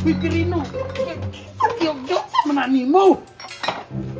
Uy, Pirino. Sa man mo?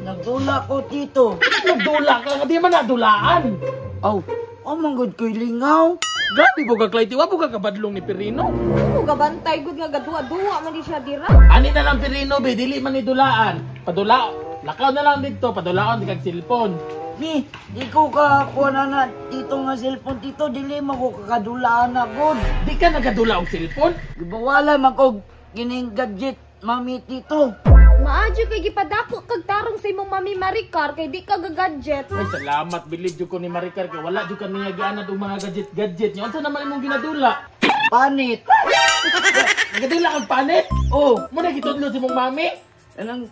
Nagdula ko, tito. Nagdula ka, nga di man nadulaan. Aw, oh, manggod ko'y lingaw. Grabe po ka, Clyde. Wa po ka kabadlong ni Pirino. Ano gabantay gud nga gaduwa-duwa man di siya dira. Ani na lang Pirino, be, dili man ni dulaan. Padula, lakaw na lang dito, padulaon di kag cellphone. Ni, di ko ka kuha na na tito nga cellphone, tito. Dili mo ko kakadulaan na gud. Di ka nagadula og cellphone? Gibawala man ko kining gadget, mami, tito. Maadyo kay gipadako kag tarong sa imong mami Maricar kay di ka gagadget. Ay, salamat, bilib jud ko ni Maricar kay wala jud kaniya gianad og mga gadget-gadget. Nya unsa naman imong ginadula? Panit. Nagadula kag panit? Oh, Mo na gitudlo si mong mami? Anong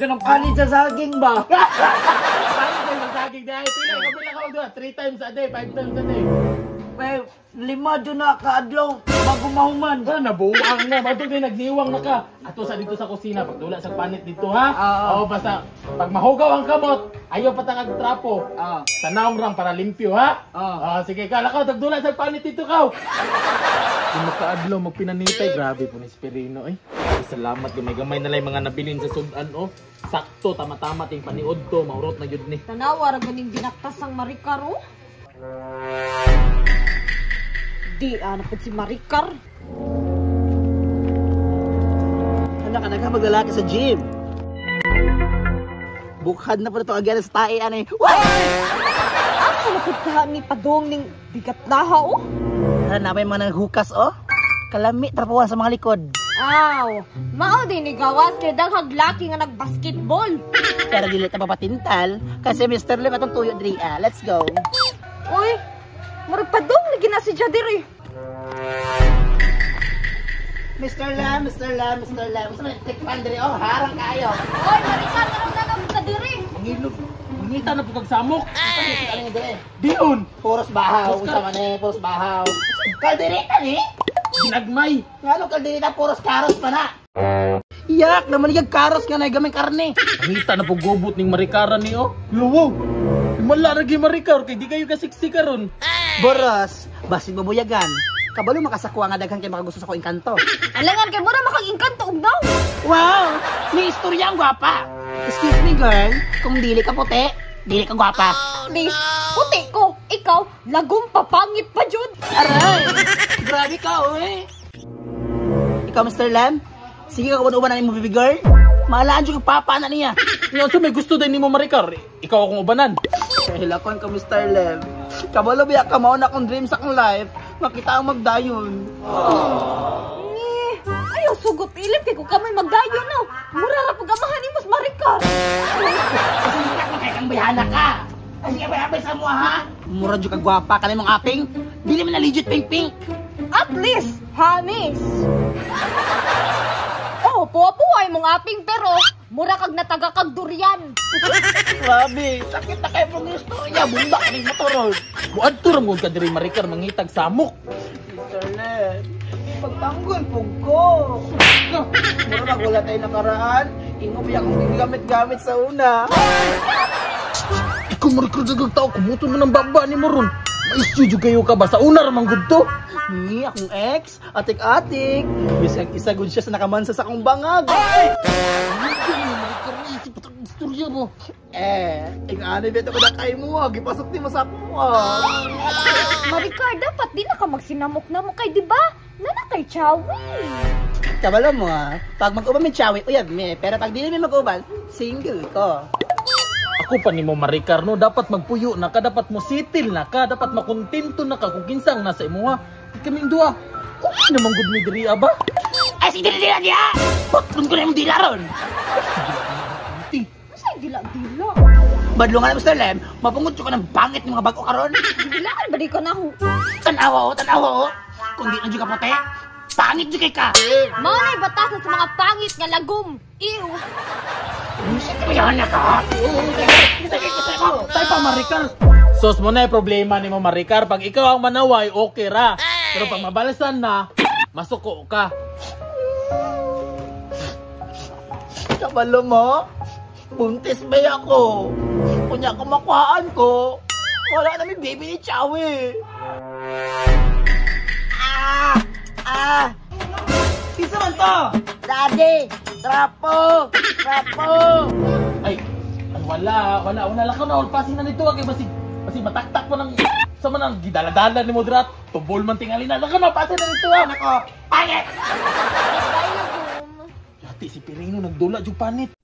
kanang panit sa saging ba? Panit sa saging dahil pila ka pila ka og 3 times a day, 5 times a day. May 5 doon na kaadlaw bago mahuman. Wala na buang na, bato kay nagniwang na ka. Ato sa dito sa kusina pagdula sa panit dito ha. Oo, basta pag mahugaw ang kamot, ayaw pa tangag trapo. Sa naong rang para limpyo ha. Sige ka, lakaw tagdula sa panit dito kaw. Kung makaadlaw magpinanitay, grabe po ni Esperino eh. Ay, salamat gamay-gamay na lang mga nabilin sa sudan oh. Sakto tama-tama ting paniod to, maurot na gyud ni. Tanawa ra ganing binaktas ang Maricar oh. Di ana pud si Maricar. Anak, anak, maglalaki sa gym. Bukhad na po na ito agyan sa tae, ano eh. Asa na pud ka ni padong ning bigat laha oh? Tara na may mga naghukas oh. Kalami trapuan sa mga likod. Aw, mao din ni gawas kay daghang laki nga nagbasketball. Pero dili ta papatintal kasi Mr. Lim atong tuyo diri ah. Let's go. Uy, murag padong lagi na si Jadiri. Mr. Lam, Mr. Lam, Mr. Lam. Gusto mo tikman diri oh, harang kayo. Oy, Maricar, anong nagam sa diri? Mangilog. Mangita na po kag samok. Ano yung diri? Dion. Puros bahaw, unsa man eh, puros bahaw. Kaldereta ni? Ginagmay. Ngano kaldereta puros karos pa na? Yak, naman yung karos nga na gamay karne. Mangita na po gobot ning Maricara ni oh. Luwo. Wala ra gyud Maricar kay di kayo kasiksi karon. Boros, basig mabuyagan. Kabalo makasakwa nga daghan kay makagusto sa ko engkanto. Alangan kay mura makag engkanto og naw. Wow, ni istorya ang gwapa. Excuse me girl, kung dili ka puti, dili ka gwapa. Please, puti ko. Ikaw, lagom papangit pa jud. Aray, grabe ka oy. Ikaw Mr. Lam, sige ka uban-uban na nimo baby girl. Maalaan jud kag papa na niya. Nya unsa may gusto din nimo Maricar? Ikaw akong ubanan. Hilakon ka Mr. Lam. Kabalo biya ka mao na akong dream sa akong life. Makita ang magdayon. Eh, ayaw sugot ilip kay kung kamay magdayon no. Mura ra pag amahan nimo sa Maricar. Kasi kay kang bayhana ka. Ay sige bay sa mo ha. Mura jud ka gwapa kanay mong aping. Dili man na legit pink pink. At least, hamis. Oh, puwa-puwa mong aping pero mura kag nataga kag durian. Grabe, sakit na kay mong istorya, bunda kaning motor. Muadto ra mo ka diri Maricar mangitag samok. Mr. Len, pagtanggol pug ko. Mura mag wala tayo nakaraan. Ingo biya akong gigamit-gamit sa una. Ikaw Maricar daghang tao kumuto man ang baba ni mo ron. Ma-issue jud kayo ka ba sa una ra man gud to. Ni akong ex, atik-atik. Bisag isa gud siya sa nakamansa sa akong bangag. Istorya mo. Eh, ing-ani beto ko na kay mo, gipasok ni mo sa ako. Maricar, dapat di na ka magsinamok na mo kay di ba? Nana kay Chawi. Kabalo mo ah, pag mag-uban may Chawi, uyab me. Pero pag di na may mag-uban, single ko. Ako pa nimo Maricar no, dapat magpuyo na ka, dapat mo sitil na ka, dapat makontento na ka kung kinsang nasa imuha. Di kaming duha. Okay naman gud mi diri ba? Ay sige dili dila. Patron ko na imong dila ron. Ti. Unsay dila-dila? Badlo nga na Mr. Lem, mapungot ko ng pangit ng mga bago karon. Dilaan ba di ka na ho? Tanawa oh, tanawa oh. Kung di na jud ka puti, pangit jud kay ka. Mao na'y batasan sa mga pangit nga lagom. Ew. Sige na ka. Tay pa Maricar. Sos mo na problema nimo Maricar, pag ikaw ang manaway okay ra. Pero pag mabalsan na, masuko ka. Kabalo mo, buntis ba ako? Kunya ko makuhaan ko, wala na may baby ni Chawi. Ah! Ah! Kinsa man to? Daddy, trapo, trapo. Ay, ay wala, wala, wala lang ka na. Pasin na nito, kay basig, basig mataktak pa ng, sa man ang gidala-dala ni Modrat. Tubol man tingali na. Lakaw na, pasin na nito, ah. Nako, pangit! Bye na, Boom. Yati si Pirino nagdula jud panit.